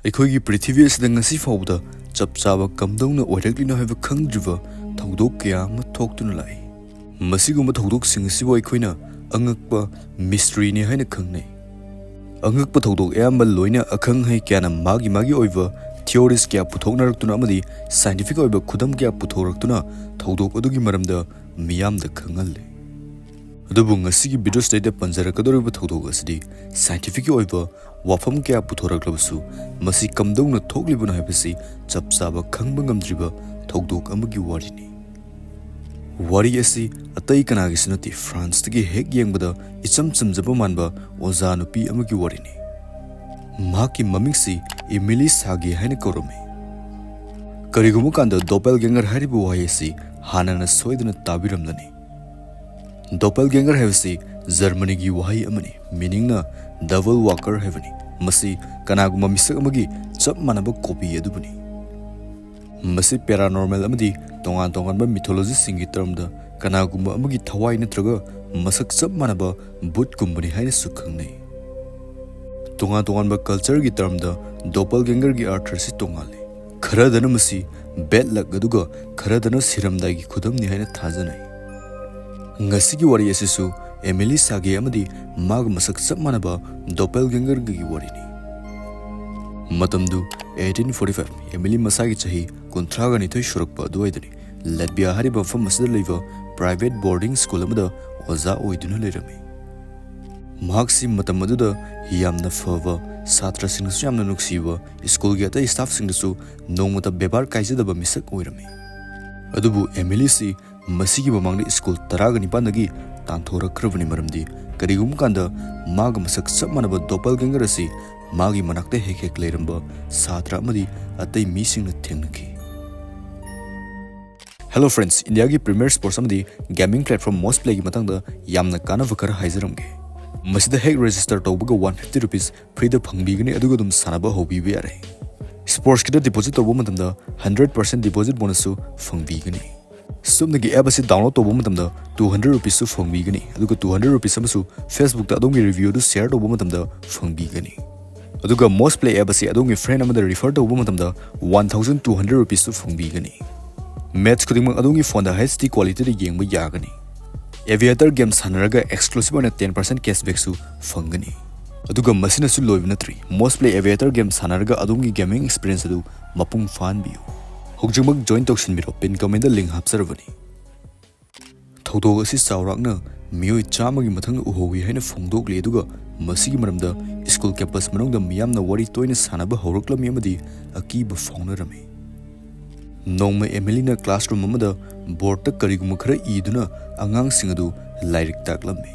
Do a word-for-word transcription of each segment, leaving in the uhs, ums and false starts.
ꯑꯩꯈꯣꯏꯒꯤ ꯄ꯭ꯔꯤꯊꯤꯕꯤ ꯑꯁꯤꯗ ꯉꯁꯤ ꯐꯥꯎꯕꯗ ꯆꯞ ꯆꯥꯕ ꯀꯝꯗꯧꯅ ꯑꯣꯏꯔꯛꯂꯤꯅꯣ ꯍꯥꯏꯕ ꯈꯪꯗ꯭ꯔꯤꯕ ꯊꯧꯗꯣꯛ ꯀꯌꯥ ꯑꯃ ꯊꯣꯛꯇꯨꯅ ꯂꯥꯛꯏ꯫ ꯃꯁꯤꯒꯨꯝꯕ ꯊꯧꯗꯣꯛꯁꯤꯡ ꯑꯁꯤꯕꯨ ꯑꯩꯈꯣꯏꯅ ꯑꯉꯛꯄ ꯃꯤꯁꯇ꯭ꯔꯤꯅꯤ ꯍꯥꯏꯅ ꯈꯪꯅꯩ꯫ ꯑꯉꯛꯄ ꯊꯧꯗꯣꯛ ꯑꯌꯥꯝꯕ ꯂꯣꯏꯅ ꯑꯈꯪ ꯑꯍꯩ ꯀꯌꯥꯅ ꯃꯥꯒꯤ ꯃꯥꯒꯤ ꯑꯣꯏꯕ ꯊꯤꯑꯣꯔꯤꯁ ꯀꯌꯥ ꯄꯨꯊꯣꯛꯅꯔꯛꯇꯨꯅ ꯑꯃꯗꯤ ꯁꯥꯏꯟꯇꯤꯐꯤꯛ ꯑꯣꯏꯕ ꯈꯨꯗꯝ ꯀꯌꯥ ꯄꯨꯊꯣꯔꯛꯇꯨꯅ ꯊꯧꯗꯣꯛ ꯑꯗꯨꯒꯤ ꯃꯔꯝꯗ ꯃꯤꯌꯥꯝꯗ ꯈꯪꯍꯜꯂꯤ꯫ ꯑꯗꯨꯕꯨ ꯉꯁꯤꯒꯤ ꯚꯤꯗꯤꯑꯣꯁꯤꯗꯩꯗ ꯄꯟꯖꯔꯛꯀꯗꯧꯔꯤꯕ ꯊꯧꯗꯣꯛ ꯑꯁꯤꯗꯤ ꯁꯥꯏꯟꯇꯤꯐꯤꯛꯀꯤ ꯑꯣꯏꯕ ꯋꯥꯐꯝ ꯀꯌꯥ ꯄꯨꯊꯣꯔꯛꯂꯕꯁꯨ ꯃꯁꯤ ꯀꯝꯗꯧꯅ ꯊꯣꯛꯂꯤꯕꯅꯣ ꯍꯥꯏꯕꯁꯤ ꯆꯞ ꯆꯥꯕ ꯈꯪꯕ ꯉꯝꯗ꯭ꯔꯤꯕ ꯊꯧꯗꯣꯛ ꯑꯃꯒꯤ ꯋꯥꯔꯤꯅꯤ꯫ ꯋꯥꯔꯤ ꯑꯁꯤ ꯑꯇꯩ ꯀꯅꯥꯒꯤꯁꯨ ꯅꯠꯇꯦ, ꯐ꯭ꯔꯥꯟꯁꯇꯒꯤ ꯍꯦꯛ ꯌꯦꯡꯕꯗ ꯏꯆꯝ ꯆꯝꯖꯕ ꯃꯥꯟꯕ ꯑꯣꯖꯥ ꯅꯨꯄꯤ ꯑꯃꯒꯤ ꯋꯥꯔꯤꯅꯤ꯫ ꯃꯍꯥꯛꯀꯤ ꯃꯃꯤꯡꯁꯤ ꯏꯃꯤꯂꯤ ꯁꯥꯒꯦ ꯍꯥꯏꯅ ꯀꯧꯔꯝꯃꯤ꯫ ꯀꯔꯤꯒꯨꯝꯕ ꯀꯥꯟꯗ ꯗꯣꯄꯦꯜꯒꯦꯡꯒꯔ ꯍꯥꯏꯔꯤꯕ ꯋꯥꯍꯩ ꯑꯁꯤ ꯍꯥꯟꯅꯅ ꯁꯣꯏꯗꯅ ꯇꯥꯕꯤꯔꯝꯂꯅꯤ꯫ ꯗꯣꯄꯦꯜꯒꯦꯡꯒꯔ ꯍꯥꯏꯕꯁꯤ ꯖꯔꯃꯅꯤꯒꯤ ꯋꯥꯍꯩ ꯑꯃꯅꯤ, ꯃꯤꯅꯤꯡꯅ ꯗꯕꯜ ꯋꯥꯀꯔ ꯍꯥꯏꯕꯅꯤ꯫ ꯃꯁꯤ ꯀꯅꯥꯒꯨꯝꯕ ꯃꯤꯁꯛ ꯑꯃꯒꯤ ꯆꯞ ꯃꯥꯟꯅꯕ ꯀꯣꯄꯤ ꯑꯗꯨꯕꯨꯅꯤ꯫ ꯃꯁꯤ ꯄꯦꯔꯥꯅꯣꯔꯃꯦꯜ ꯑꯃꯗꯤ ꯇꯣꯉꯥꯟ ꯇꯣꯉꯥꯟꯕ ꯃꯤꯊꯣꯂꯣꯖꯤꯁꯤꯡꯒꯤ ꯇꯔꯝꯗ ꯀꯅꯥꯒꯨꯝꯕ ꯑꯃꯒꯤ ꯊꯋꯥꯏ ꯅꯠꯇ꯭ꯔꯒ ꯃꯁꯛ ꯆꯞ ꯃꯥꯟꯅꯕ ꯚꯨꯠꯀꯨꯝꯕꯅꯤ ꯍꯥꯏꯅꯁꯨ ꯈꯪꯅꯩ꯫ ꯇꯣꯉꯥꯟ ꯇꯣꯉꯥꯟꯕ ꯀꯜꯆꯔꯒꯤ ꯇꯔꯝꯗ ꯗꯣꯄꯦꯜꯒꯦꯡꯒꯔꯒꯤ ꯑꯔꯊ ꯑꯁꯤ ꯇꯣꯉꯥꯜꯂꯤ꯫ ꯈꯔꯗꯅ ꯃꯁꯤ ꯕꯦꯗ ꯂꯛ ꯑꯗꯨꯒ ꯈꯔꯗꯅ ꯁꯤꯔꯝꯗꯥꯏꯒꯤ ꯈꯨꯗꯝꯅꯤ ꯍꯥꯏꯅ ꯊꯥꯖꯅꯩ꯫ ꯉꯁꯤꯒꯤ ꯋꯥꯔꯤ ꯑꯁꯤꯁꯨ ꯑꯦꯃꯤꯂꯤ ꯁꯥꯒꯦ ꯑꯃꯗꯤ ꯃꯥꯒ ꯃꯁꯛ ꯆꯞ ꯃꯥꯟꯅꯕ ꯗꯣꯄꯦꯜꯒꯦꯡꯒꯔꯒꯤ ꯋꯥꯔꯤꯅꯤ꯫ ꯃꯇꯝꯗꯨ eighteen forty five, ꯑꯦꯃꯤꯂꯤ ꯃꯁꯥꯒꯤ ꯆꯍꯤ ꯀꯨꯟꯊ꯭ꯔꯥꯒ ꯅꯤꯊꯣꯏ ꯁꯨꯔꯛꯄ ꯑꯗꯨꯋꯥꯏꯗꯅꯤ꯫ ꯂꯦꯠꯕꯤꯌꯥ ꯍꯥꯏꯔꯤꯕ ꯃꯐꯝ ꯑꯁꯤꯗ ꯂꯩꯕ ꯄ꯭ꯔꯥꯏꯚꯦꯠ ꯕꯣꯔꯗꯤꯡ ꯁ꯭ꯀꯨꯜ ꯑꯃꯗ ꯑꯣꯖꯥ ꯑꯣꯏꯗꯨꯅ ꯂꯩꯔꯝꯃꯤ꯫ ꯃꯍꯥꯛꯁꯤ ꯃꯇꯝ ꯑꯗꯨꯗ ꯌꯥꯝꯅ ꯐꯕ, ꯁꯥꯇ꯭ꯔꯁꯤꯡꯅꯁꯨ ꯌꯥꯝꯅ ꯅꯨꯡꯁꯤꯕ, ꯁ꯭ꯀꯨꯜꯒꯤ ꯑꯇꯩ ꯁ꯭ꯇꯥꯐꯁꯤꯡꯗꯁꯨ ꯅꯣꯡꯃꯇ ꯕꯦꯕꯥꯔ ꯀꯥꯏꯖꯗꯕ ꯃꯤꯁꯛ ꯑꯣꯏꯔꯝꯃꯤ꯫ ꯑꯗꯨꯕꯨ ꯑꯦꯃꯤꯂꯤꯁꯤ ꯃꯁꯤꯒꯤ ꯃꯃꯥꯡꯗ ꯁ꯭ꯀꯨꯜ ꯇꯔꯥꯒ ꯅꯤꯄꯥꯟꯗꯒꯤ ꯇꯥꯟꯊꯣꯔꯛꯈ꯭ꯔꯕꯅꯤ, ꯃꯔꯝꯗꯤ ꯀꯔꯤꯒꯨꯝꯕ ꯀꯥꯟꯗ ꯃꯥꯒ ꯃꯁꯛ ꯆꯞ ꯃꯥꯟꯅꯕ ꯗꯣꯄꯦꯜꯒꯦꯡꯒꯔ ꯑꯁꯤ ꯃꯥꯒꯤ ꯃꯅꯥꯛꯇ ꯍꯦꯛ ꯍꯦꯛ ꯂꯩꯔꯝꯕ ꯁꯥꯇ꯭ꯔ ꯑꯃꯗꯤ ꯑꯇꯩ ꯃꯤꯁꯤꯡꯅ ꯊꯦꯡꯅꯈꯤ꯫ Hello friends, ꯏꯟꯗꯤꯌꯥꯒꯤ ꯄ꯭ꯔꯤꯃꯤꯌꯔ ꯁ꯭ꯄꯣꯔꯠꯁ ꯑꯃꯗꯤ ꯒꯦꯃꯤꯡ ꯄ꯭ꯂꯦꯠꯐꯣꯔꯝ ꯃꯣꯁ ꯄ꯭ꯂꯦꯒꯤ ꯃꯇꯥꯡꯗ ꯌꯥꯝꯅ ꯀꯥꯟꯅꯕ ꯈꯔ ꯍꯥꯏꯖꯔꯝꯒꯦ꯫ ꯃꯁꯤꯗ ꯍꯦꯛ ꯔꯦꯖꯤꯁꯇꯔ ꯇꯧꯕꯒ ꯋꯥꯟ ꯐꯤꯐꯇꯤ ꯔꯨꯄꯤꯁ ꯐ꯭ꯔꯤꯗ ꯐꯪꯕꯤꯒꯅꯤ, ꯑꯗꯨꯒ ꯑꯗꯨꯝ ꯁꯥꯟꯅꯕ ꯍꯧꯕꯤꯕ ꯌꯥꯔꯦ꯫ ꯁ꯭ꯄꯣꯔꯠꯁꯀꯤꯗ ꯗꯤꯄꯣꯖꯤꯠ ꯇꯧꯕ ꯃꯇꯝꯗ ꯍꯟꯗ꯭ꯔꯦꯠ ꯄꯥꯔꯁꯦꯟ ꯗꯤꯄꯣꯖꯤꯠ ꯕꯣꯅꯁꯁꯨ ꯐꯪꯕꯤꯒꯅꯤ꯫ ꯆꯨꯝꯅꯒꯤ ꯑꯦꯞ ꯑꯁꯤ ꯗꯥꯎꯟꯂꯣꯗ ꯇꯧꯕ ꯃꯇꯝꯗ ꯇꯨ ꯍꯟꯗ꯭ꯔꯦꯠ ꯔꯨꯄꯤꯁꯁꯨ ꯐꯪꯕꯤꯒꯅꯤ, ꯑꯗꯨꯒ ꯇꯨ ꯍꯟꯗ꯭ꯔꯦꯠ ꯔꯨꯄꯤꯁ ꯑꯃꯁꯨ ꯐꯦꯁꯕꯨꯛꯇ ꯑꯗꯣꯝꯒꯤ ꯔꯤꯚ꯭ꯌꯨ ꯑꯗꯨ ꯁꯦꯌꯔ ꯇꯧꯕ ꯃꯇꯝꯗ ꯐꯪꯕꯤꯒꯅꯤ꯫ ꯑꯗꯨꯒ Moz Play app ꯑꯁꯤ ꯑꯗꯣꯝꯒꯤ friend ꯑꯃꯗ refer ꯇꯧꯕ ꯃꯇꯝꯗ one thousand two hundred rupees two ꯐꯪꯕꯤꯒꯅꯤ꯫ Match ꯈꯨꯗꯤꯡꯃꯛ ꯑꯗꯣꯝꯒꯤ phoneꯗ H D qualityꯗ ꯌꯦꯡꯕ ꯌꯥꯒꯅꯤ꯫ Aviator game ꯁꯥꯟꯅꯔꯒ exclusive ꯑꯣꯏꯅ ten percent cashbackꯁꯨ ꯐꯪꯒꯅꯤ꯫ ꯑꯗꯨꯒ ꯃꯁꯤꯅꯁꯨ ꯂꯣꯏꯕ ꯅꯠꯇ꯭ꯔꯤ, Moz Play Aviator game ꯁꯥꯟꯅꯔꯒ ꯑꯗꯣꯝꯒꯤ gaming experience ꯑꯗꯨ ꯃꯄꯨꯡ ꯐꯥꯍꯟꯕꯤꯌꯨ꯫ ꯍꯧꯖꯤꯛꯃꯛ join ꯇꯧꯁꯤꯟꯕꯤꯔꯣ, pin commentꯗ link ꯍꯥꯞꯆꯔꯕꯅꯤ꯫ ꯊꯧꯗꯣꯛ ꯑꯁꯤ ꯆꯥꯎꯔꯥꯛꯅ ꯃꯤꯑꯣꯏ ꯆꯥꯝꯃꯒꯤ ꯃꯊꯪ ꯎꯍꯧꯏ ꯍꯥꯏꯅ ꯐꯣꯡꯗꯣꯛꯂꯤ, ꯑꯗꯨꯒ ꯃꯁꯤꯒꯤ ꯃꯔꯝꯗ school campus ꯃꯅꯨꯡꯗ ꯃꯤꯌꯥꯝꯅ ꯋꯥꯔꯤ ꯇꯣꯏꯅ ꯁꯥꯟꯅꯕ ꯍꯧꯔꯛꯂꯝꯃꯤ ꯑꯃꯗꯤ ꯑꯀꯤꯕ ꯐꯥꯎꯅꯔꯝꯃꯤ꯫ ꯅꯣꯡꯃ Emilyꯅ classroom ꯑꯃꯗ boardꯇ ꯀꯔꯤꯒꯨꯝꯕ ꯈꯔ ꯏꯗꯨꯅ ꯑꯉꯥꯡꯁꯤꯡ ꯑꯗꯨ ꯂꯥꯏꯔꯤꯛ ꯇꯥꯛꯂꯝꯃꯤ꯫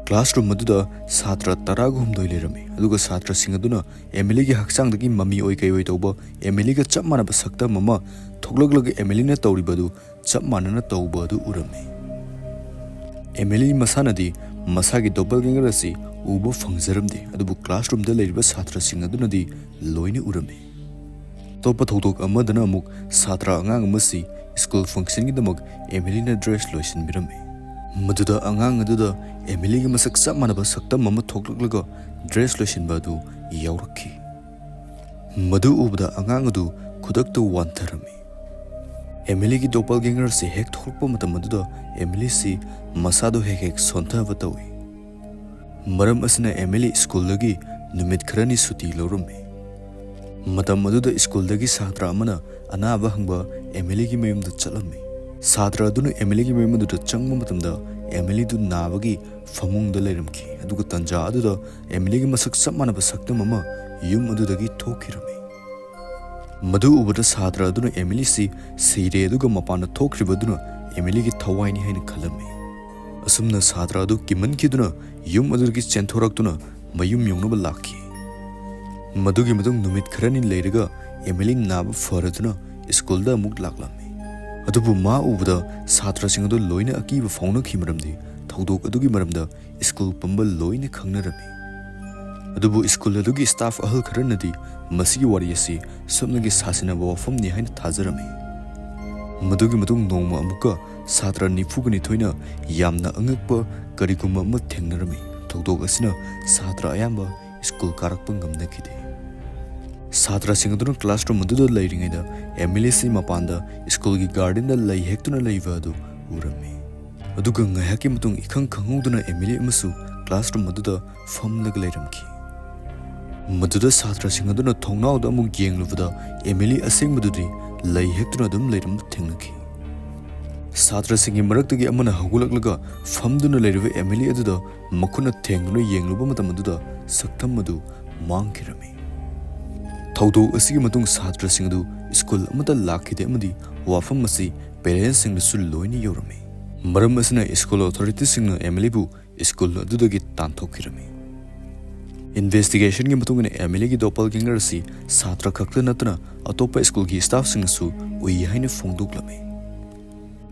Classroom ꯑꯗꯨꯗ ꯁꯥꯇ꯭ꯔ ꯇꯔꯥꯒ ꯍꯨꯝꯗꯣꯏ ꯂꯩꯔꯝꯃꯤ, ꯑꯗꯨꯒ ꯁꯥꯇ꯭ꯔꯁꯤꯡ ꯑꯗꯨꯅ Emilyꯒꯤ ꯍꯛꯆꯥꯡꯗꯒꯤ ꯃꯃꯤ ꯑꯣꯏ ꯀꯩ ꯑꯣꯏ ꯇꯧꯕ Emilyꯒ ꯆꯞ ꯃꯥꯟꯅꯕ ꯁꯛꯇꯝ ꯑꯃ ꯊꯣꯛꯂꯛꯂꯒ Emilyꯅ ꯇꯧꯔꯤꯕ ꯑꯗꯨ ꯆꯞ ꯃꯥꯟꯅꯅ ꯇꯧꯕ ꯑꯗꯨ ꯎꯔꯝꯃꯤ꯫ Emily ꯃꯁꯥꯅꯗꯤ ꯃꯁꯥꯒꯤ doppelganger ꯑꯁꯤ ꯎꯕ ꯐꯪꯖꯔꯝꯗꯦ, ꯑꯗꯨꯕꯨ classroomꯗ ꯂꯩꯔꯤꯕ ꯁꯥꯇ꯭ꯔꯁꯤꯡ ꯑꯗꯨꯅꯗꯤ ꯂꯣꯏꯅ ꯎꯔꯝꯃꯤ꯫ ꯑꯇꯣꯞꯄ ꯊꯧꯗꯣꯛ ꯑꯃꯗꯅ ꯑꯃꯨꯛ ꯁꯥꯇ꯭ꯔ ꯑꯉꯥꯡ ꯑꯃꯁꯤ school functionꯒꯤꯗꯃꯛ Emilyꯅ dress ꯂꯣꯏꯁꯤꯟꯕꯤꯔꯝꯃꯤ꯫ ꯃꯗꯨꯗ ꯑꯉꯥꯡ ꯑꯗꯨꯗ Emilyꯒꯤ ꯃꯁꯛ ꯆꯞ ꯃꯥꯟꯅꯕ ꯁꯛꯇꯝ ꯑꯃ ꯊꯣꯛꯂꯛꯂꯒ dress ꯂꯣꯏꯁꯤꯟꯕ ꯑꯗꯨ ꯌꯥꯎꯔꯛꯈꯤ꯫ ꯃꯗꯨ ꯎꯕꯗ ꯑꯉꯥꯡ ꯑꯗꯨ ꯈꯨꯗꯛꯇ ꯋꯥꯟꯊꯔꯝꯃꯤ꯫ Emilyꯒꯤ doppelganger ꯑꯁꯤ ꯍꯦꯛ ꯊꯣꯛꯂꯛꯄ ꯃꯇꯝ ꯑꯗꯨꯗ Emilyꯁꯤ ꯃꯁꯥꯗꯨ ꯍꯦꯛ ꯍꯦꯛ ꯁꯣꯟꯊꯕ ꯇꯧꯏ꯫ ꯃꯔꯝ ꯑꯁꯤꯅ Emily schoolꯗꯒꯤ ꯅꯨꯃꯤꯠ ꯈꯔꯅꯤ ꯁꯨꯇꯤ ꯂꯧꯔꯝꯃꯤ꯫ ꯃꯇꯝ ꯑꯗꯨꯗ schoolꯗꯒꯤ ꯁꯥꯇ꯭ꯔ ꯑꯃꯅ ꯑꯅꯥꯕ ꯍꯪꯕ Emilyꯒꯤ ꯃꯌꯨꯝꯗ ꯆꯠꯂꯝꯃꯤ꯫ ꯁꯥꯇ꯭ꯔ ꯑꯗꯨꯅ Emilyꯒꯤ ꯃꯌꯨꯝ ꯑꯗꯨꯗ ꯆꯪꯕ ꯃꯇꯝꯗ Emilyꯗꯨ ꯅꯥꯕꯒꯤ ꯐꯃꯨꯡꯗ ꯂꯩꯔꯝꯈꯤ, ꯑꯗꯨꯒ ꯇꯟꯖꯥ ꯑꯗꯨꯗ Emilyꯒꯤ ꯃꯁꯛ ꯆꯞ ꯃꯥꯟꯅꯕ ꯁꯛꯇꯝ ꯑꯃ ꯌꯨꯝ ꯑꯗꯨꯗꯒꯤ ꯊꯣꯛꯈꯤꯔꯝꯃꯤ꯫ ꯃꯗꯨ ꯎꯕꯗ ꯁꯥꯇ꯭ꯔ ꯑꯗꯨꯅ Emilyꯁꯤ ꯁꯤꯔꯦ, ꯑꯗꯨꯒ ꯃꯄꯥꯟꯗ ꯊꯣꯛꯈ꯭ꯔꯤꯕ ꯑꯗꯨꯅ Emilyꯒꯤ ꯊꯋꯥꯏꯅꯤ ꯍꯥꯏꯅ ꯈꯜꯂꯝꯃꯤ꯫ ꯑꯁꯨꯝꯅ ꯁꯥꯇ꯭ꯔ ꯑꯗꯨ ꯀꯤꯃꯟꯈꯤꯗꯨꯅ ꯌꯨꯝ ꯑꯗꯨꯗꯒꯤ ꯆꯦꯟꯊꯣꯔꯛꯇꯨꯅ ꯃꯌꯨꯝ ꯌꯧꯅꯕ ꯂꯥꯛꯈꯤ꯫ ꯃꯗꯨꯒꯤ ꯃꯇꯨꯡ ꯅꯨꯃꯤꯠ ꯈꯔꯅꯤ ꯂꯩꯔꯒ Emily ꯅꯥꯕ ꯐꯔꯗꯨꯅ schoolꯗ ꯑꯃꯨꯛ ꯂꯥꯛꯂꯝꯃꯤ꯫ ꯑꯗꯨꯕꯨ ꯃꯥ ꯎꯕꯗ ꯁꯥꯇ꯭ꯔꯁꯤꯡ ꯑꯗꯨ ꯂꯣꯏꯅ ꯑꯀꯤꯕ ꯐꯥꯎꯅꯈꯤ, ꯃꯔꯝꯗꯤ ꯊꯧꯗꯣꯛ ꯑꯗꯨꯒꯤ ꯃꯔꯝꯗ school ꯄꯨꯝꯕ ꯂꯣꯏꯅ ꯈꯪꯅꯔꯝꯃꯤ꯫ ꯑꯗꯨꯕꯨ school ꯑꯗꯨꯒꯤ staff ꯑꯍꯜ ꯈꯔꯅꯗꯤ ꯃꯁꯤꯒꯤ ꯋꯥꯔꯤ ꯑꯁꯤ ꯁꯨꯞꯅꯒꯤ ꯁꯥꯁꯤꯟꯅꯕ ꯋꯥꯐꯝꯅꯤ ꯍꯥꯏꯅ ꯊꯥꯖꯔꯝꯃꯤ꯫ ꯃꯗꯨꯒꯤ ꯃꯇꯨꯡ ꯅꯣꯡꯃ ꯑꯃꯨꯛꯀ ꯁꯥꯇ꯭ꯔ ꯅꯤꯐꯨꯒ ꯅꯤꯊꯣꯏꯅ ꯌꯥꯝꯅ ꯑꯉꯛꯄ ꯀꯔꯤꯒꯨꯝꯕ ꯑꯃ ꯊꯦꯡꯅꯔꯝꯃꯤ꯫ ꯊꯧꯗꯣꯛ ꯑꯁꯤꯅ ꯁꯥꯇ꯭ꯔ ꯑꯌꯥꯝꯕ ꯁ꯭ꯀꯨꯜ ꯀꯥꯔꯛꯄ ꯉꯝꯅꯈꯤꯗꯦ꯫ ꯁꯥꯇ꯭ꯔꯁꯤꯡ ꯑꯗꯨꯅ ꯀ꯭ꯂꯥꯁꯔꯨꯝ ꯑꯗꯨꯗ ꯂꯩꯔꯤꯉꯩꯗ ꯑꯦꯃꯤꯂꯤꯁꯤ ꯃꯄꯥꯟꯗ ꯁ꯭ꯀꯨꯜꯒꯤ ꯒꯥꯔꯗꯦꯟꯗ ꯂꯩ ꯍꯦꯛꯇꯨꯅ ꯂꯩꯕ ꯑꯗꯨ ꯎꯔꯝꯃꯤ꯫ ꯑꯗꯨꯒ ꯉꯥꯏꯍꯥꯛꯀꯤ ꯃꯇꯨꯡ ꯏꯈꯪ ꯈꯪꯍꯧꯗꯅ ꯑꯦꯃꯤꯂꯤ ꯑꯃꯁꯨ ꯀ꯭ꯂꯥꯁꯔꯨꯝ ꯑꯗꯨꯗ ꯐꯝꯂꯒ ꯂꯩꯔꯝꯈꯤ꯫ ꯃꯗꯨꯗ ꯁꯥꯇ꯭ꯔꯁꯤꯡ ꯑꯗꯨꯅ ꯊꯣꯡꯅꯥꯎꯗ ꯑꯃꯨꯛ ꯌꯦꯡꯂꯨꯕꯗ ꯑꯦꯃꯤꯂꯤ ꯑꯁꯦꯡꯕꯗꯨꯗꯤ ꯂꯩ ꯍꯦꯛꯇꯨꯅ ꯑꯗꯨꯝ ꯂꯩꯔꯝꯕ ꯊꯦꯡꯅꯈꯤ꯫ ꯁꯥꯇ꯭ꯔꯁꯤꯡꯒꯤ ꯃꯔꯛꯇꯒꯤ ꯑꯃꯅ ꯍꯧꯒꯠꯂꯛꯂꯒ ꯐꯝꯗꯨꯅ ꯂꯩꯔꯤꯕ ꯑꯦꯃꯤꯂꯤ ꯑꯗꯨꯗ ꯃꯈꯨꯠꯅ ꯊꯦꯡꯗꯨꯅ ꯌꯦꯡꯂꯨꯕ ꯃꯇꯝ ꯑꯗꯨꯗ ꯁꯛꯇꯝ ꯑꯗꯨ ꯃꯥꯡꯈꯤꯔꯝꯃꯤ꯫ ꯊꯧꯗꯣꯛ ꯑꯁꯤꯒꯤ ꯃꯇꯨꯡ ꯁꯥꯇ꯭ꯔꯁꯤꯡ ꯑꯗꯨ ꯁ꯭ꯀꯨꯜ ꯑꯃꯠꯇ ꯂꯥꯛꯈꯤꯗꯦ ꯑꯃꯗꯤ ꯋꯥꯐꯝ ꯑꯁꯤ ꯄꯦꯔꯦꯟꯁꯁꯤꯡꯗꯁꯨ ꯂꯣꯏꯅ ꯌꯧꯔꯝꯃꯤ꯫ ꯃꯔꯝ ꯑꯁꯤꯅ ꯁ꯭ꯀꯨꯜ ꯑꯣꯊꯣꯔꯤꯇꯤꯁꯤꯡꯅ ꯑꯦꯃꯤꯂꯤꯕꯨ ꯁ꯭ꯀꯨꯜ ꯑꯗꯨꯗꯒꯤ ꯇꯥꯟꯊꯣꯛꯈꯤꯔꯝꯃꯤ꯫ ꯏꯟꯚꯦꯁꯇꯤꯒꯦꯁꯟꯒꯤ ꯃꯇꯨꯡ ꯏꯟꯅ ꯑꯦꯃꯤꯂꯤꯒꯤ ꯗꯣꯄꯜꯒꯦꯡꯒꯔ ꯑꯁꯤ ꯁꯥꯇ꯭ꯔ ꯈꯛꯇ ꯅꯠꯇꯅ ꯑꯇꯣꯞꯄ ꯁ꯭ꯀꯨꯜꯒꯤ ꯁ꯭ꯇꯥꯐꯁꯤꯡꯅꯁꯨ ꯎꯏ ꯍꯥꯏꯅ ꯐꯣꯡꯗꯣꯛꯂꯝꯃꯤ꯫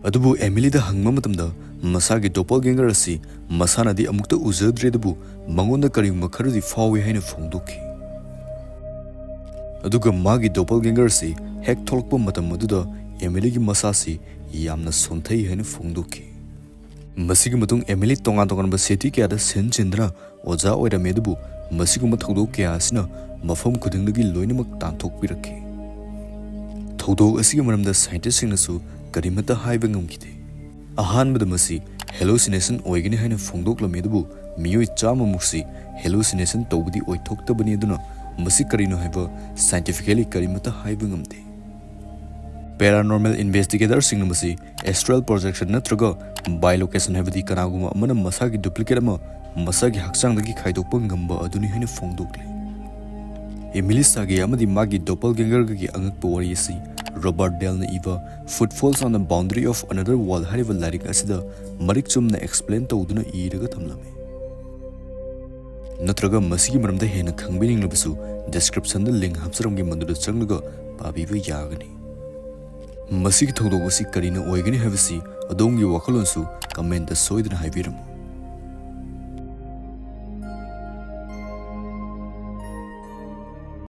ꯑꯗꯨꯕꯨ ꯑꯦꯃꯤꯂꯤꯗ ꯍꯪꯕ ꯃꯇꯝꯗ ꯃꯁꯥꯒꯤ ꯗꯣꯄꯜꯒꯦꯡꯒꯔ ꯑꯁꯤ ꯃꯁꯥꯅꯗꯤ ꯑꯃꯨꯛꯇ ꯎꯖꯗ꯭ꯔꯤ, ꯑꯗꯨꯕꯨ ꯃꯉꯣꯟꯗ ꯀꯔꯤꯒꯨꯝꯕ ꯈꯔꯗꯤ ꯐꯥꯎꯏ ꯍꯥꯏꯅ ꯐꯣꯡꯗꯣꯛꯈꯤ꯫ ꯑꯗꯨꯒ ꯃꯥꯒꯤ ꯗꯣꯄꯜꯒꯦꯡꯒꯔ ꯑꯁꯤ ꯍꯦꯛ ꯊꯣꯛꯂꯛꯄ ꯃꯇꯝ ꯑꯗꯨꯗ ꯑꯦꯃꯤꯂꯤꯒꯤ ꯃꯁꯥꯁꯤ ꯌꯥꯝꯅ ꯁꯣꯟꯊꯩ ꯍꯥꯏꯅ ꯐꯣꯡꯗꯣꯛꯈꯤ꯫ ꯃꯁꯤꯒꯤ ꯃꯇꯨꯡ ꯑꯦꯃꯤꯂꯤ ꯇꯣꯉꯥꯟ ꯇꯣꯉꯥꯟꯕ ꯁꯤꯇꯤ ꯀꯌꯥꯗ ꯁꯤꯟ ꯆꯤꯟꯗꯨꯅ ꯑꯣꯖꯥ ꯑꯣꯏꯔꯝꯃꯤ, ꯑꯗꯨꯕꯨ ꯃꯁꯤꯒꯨꯝꯕ ꯊꯧꯗꯣꯛ ꯀꯌꯥ ꯑꯁꯤꯅ ꯃꯐꯝ ꯈꯨꯗꯤꯡꯗꯒꯤ ꯂꯣꯏꯅꯃꯛ ꯇꯥꯟꯊꯣꯛꯄꯤꯔꯛꯈꯤ꯫ ꯊꯧꯗꯣꯛ ꯑꯁꯤꯒꯤ ꯃꯔꯝꯗ ꯁꯥꯏꯟꯇꯤꯁꯁꯤꯡꯅꯁꯨ ꯀꯔꯤꯃꯠꯇ ꯍꯥꯏꯕ ꯉꯝꯈꯤꯗꯦ꯫ ꯑꯍꯥꯟꯕꯗ ꯃꯁꯤ ꯍꯦꯂꯨꯁꯤꯅꯦꯁꯟ ꯑꯣꯏꯒꯅꯤ ꯍꯥꯏꯅ ꯐꯣꯡꯗꯣꯛꯂꯝꯃꯤ, ꯑꯗꯨꯕꯨ ꯃꯤꯑꯣꯏ ꯆꯥꯝꯃꯃꯨꯛꯁꯤ ꯍꯦꯂꯨꯁꯤꯅꯦꯁꯟ ꯇꯧꯕꯗꯤ ꯑꯣꯏꯊꯣꯛꯇꯕꯅꯤ꯫ ꯑꯗꯨꯅ ꯃꯁꯤ ꯀꯔꯤꯅꯣ ꯍꯥꯏꯕ ꯁꯥꯏꯟꯇꯤꯐꯤꯀꯦꯂꯤ ꯀꯔꯤꯃꯠꯇ ꯍꯥꯏꯕ ꯉꯝꯗꯦ꯫ ꯄꯦꯔꯥꯅꯣꯔꯃꯦꯜ ꯏꯟꯚꯦꯁꯇꯤꯒꯦꯇꯔꯁꯤꯡꯅ ꯃꯁꯤ ꯑꯦꯁꯇ꯭ꯔꯦꯜ ꯄ꯭ꯔꯣꯖꯦꯛꯁꯟ ꯅꯠꯇ꯭ꯔꯒ ꯕꯥꯏꯂꯣꯀꯦꯁꯟ, ꯍꯥꯏꯕꯗꯤ ꯀꯅꯥꯒꯨꯝꯕ ꯑꯃꯅ ꯃꯁꯥꯒꯤ ꯗꯨꯄ꯭ꯂꯤꯀꯦꯠ ꯑꯃ ꯃꯁꯥꯒꯤ ꯍꯛꯆꯥꯡꯗꯒꯤ ꯈꯥꯏꯗꯣꯛꯄ ꯉꯝꯕ ꯑꯗꯨꯅꯤ ꯍꯥꯏꯅ ꯐꯣꯡꯗꯣꯛꯂꯤ꯫ ꯏꯃꯤꯂꯤ ꯁꯥꯒꯦ ꯑꯃꯗꯤ ꯃꯥꯒꯤ ꯗꯣꯄꯜꯒꯦꯡꯒꯔꯒꯤ ꯑꯉꯛꯄ ꯋꯥꯔꯤ ꯑꯁꯤ ꯔꯣꯕꯥꯔꯠ ꯗꯦꯜꯅ ꯏꯕ Footfalls on the Boundary of Another World ꯍꯥꯏꯔꯤꯕ ꯂꯥꯏꯔꯤꯛ ꯑꯁꯤꯗ ꯃꯔꯤꯛ ꯆꯨꯝꯅ ꯑꯦꯛꯁꯄ꯭ꯂꯦꯟ ꯇꯧꯗꯨꯅ ꯏꯔꯒ ꯊꯝꯂꯝꯃꯤ꯫ ꯅꯠꯇ꯭ꯔꯒ ꯃꯁꯤꯒꯤ ꯃꯔꯝꯗ ꯍꯦꯟꯅ ꯈꯪꯕꯤꯅꯤꯡꯂꯕꯁꯨ ꯗꯤꯁꯀ꯭ꯔꯤꯞꯁꯟꯗ ꯂꯤꯡ ꯍꯥꯞꯆꯔꯝꯒꯦ, ꯃꯗꯨꯗ ꯆꯪꯂꯒ ꯄꯥꯕꯤꯕ ꯌꯥꯒꯅꯤ꯫ ꯃꯁꯤꯒꯤ ꯊꯧꯗꯣꯛ ꯑꯁꯤ ꯀꯔꯤꯅ ꯑꯣꯏꯒꯅꯤ ꯍꯥꯏꯕꯁꯤ ꯑꯗꯣꯝꯒꯤ ꯋꯥꯈꯜꯂꯣꯟꯁꯨ ꯀꯃꯦꯟꯇ ꯁꯣꯏꯗꯅ ꯍꯥꯏꯕꯤꯔꯝꯃꯨ꯫